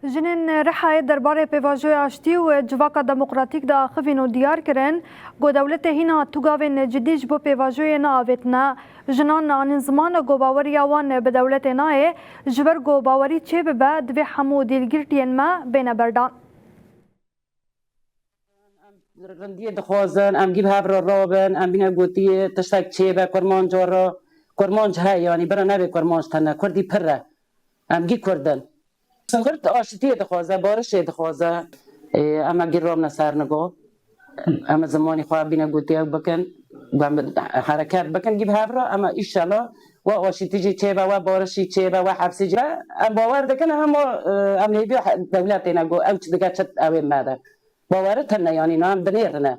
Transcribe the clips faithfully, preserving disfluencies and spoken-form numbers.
Jinên Rihayê derbarê pêvajoya aştî û civaka demokratîk diaxivîn û diyar kirin ku dewletê hîna tu gavên cidî ji bo pêvajoyê neavêtine. Jinan anîn ziman ku baweriya wan bi dewletê nayê, ji ber ku bawerî çêbibe, divê hemû dîlgirtiyên me bêne berdan. Rindiyê dixwazin, em gî bi hev re rabin, em bîne gotiyê tiştek çêbe, kurmanca re, kurmanc heye, yanî bira nebe kurmanc tene, kurdî pir e. Em gî kurd in. Kurd aşitiyê dixwaze, barişê dixwaze. Ê, em gî rabine ser nigo. Em zimanî xwe bîne gotiyê bikin, em hereket bikin gî bi hev re, em îşela we aşitî jî çêbe, we barişî çêbe, we hepsî jî. Em bawer dikin hema, e, em hêviya dewletê ne go, ew çi dike çi ew ê me de. Baweri tune, yanî na em dinêrine.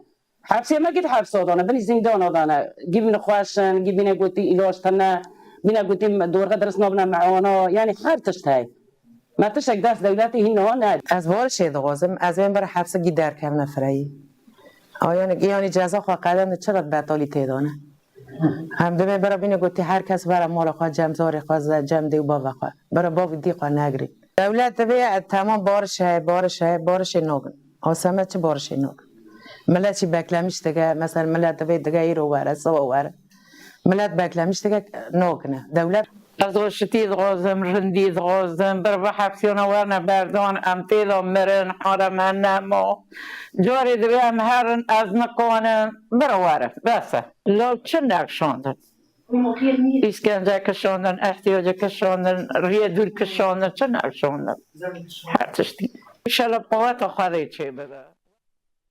Hepsê me gî di hepsa dane, binî zîndana dane. Gî bîne xweş in, gî bîne gotî îlaç tune, bîne gotî dorxe dirist nabine meana, yanî her tişt hey. Me tiştek dest dewletê hîn niha ne. Ez barişê dixwazim, ez bên bira hepse gî derkevine fireyî. A yanî, yanî ceza xwe qedem de çi qet betalî tê dane. Em divê bira bîne gotî her kes were mala xwe, cem zarê xwe, ze-, cem dê û bavê xwe. Bira bav û dî xwe negirî. Dewlet divê temam bariş heye, bariş heye, barişê nagin. Aseme çi barişê nagin. Millet jî beklemiş dike, mesela millet divê dike îro were, siwa were. Millet beklemiş dike nagine. Dewlet Ez aşitî dixwazim, rindî dixwazim, bir bi hepsiyana werne berdan, em tê de mirin, hale me nema. Carê divê em herin, ez nikanim, bira were, bes e. Law çi nexşandin? Îşkence kişandin, ehtiyacê kişandin, riyê dûr kişandin, çi nexşandin? Her tiştî. Înşallah qeweta Xwedê çê bibe.